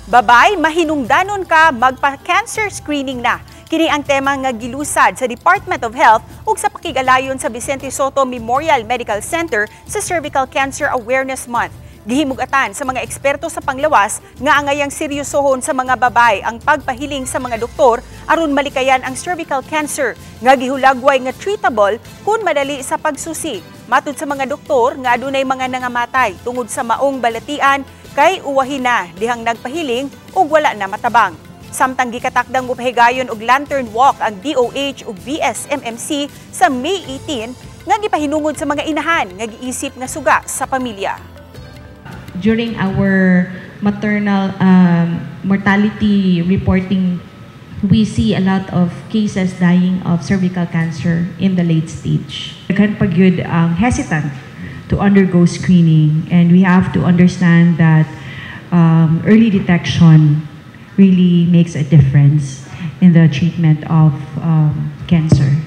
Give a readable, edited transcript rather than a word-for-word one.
Babay, mahinungdanon ka, magpa-cancer screening na. Kini ang tema nga gilusad sa Department of Health ug sa pakigalayon sa Vicente Sotto Memorial Medical Center sa Cervical Cancer Awareness Month. Gihimugatan sa mga eksperto sa panglawas nga angayang seryosohon sa mga babay ang pagpahiling sa mga doktor aron malikayan ang cervical cancer nga gihulagway nga treatable kung madali sa pagsusi. Matud sa mga doktor nga adunay mga nangamatay tungod sa maong balatian kay uwahin na dihang nagpahiling ug wala na matabang. Samtang gikatakdang mopahigayon og lantern walk ang DOH ug VSMMC sa May 18 nga gipahinungod sa mga inahan nga giisip nga suga sa pamilya. During our maternal mortality reporting, we see a lot of cases dying of cervical cancer in the late stage. Daghan pa gyud ang hesitant to undergo screening, and we have to understand that early detection really makes a difference in the treatment of cancer.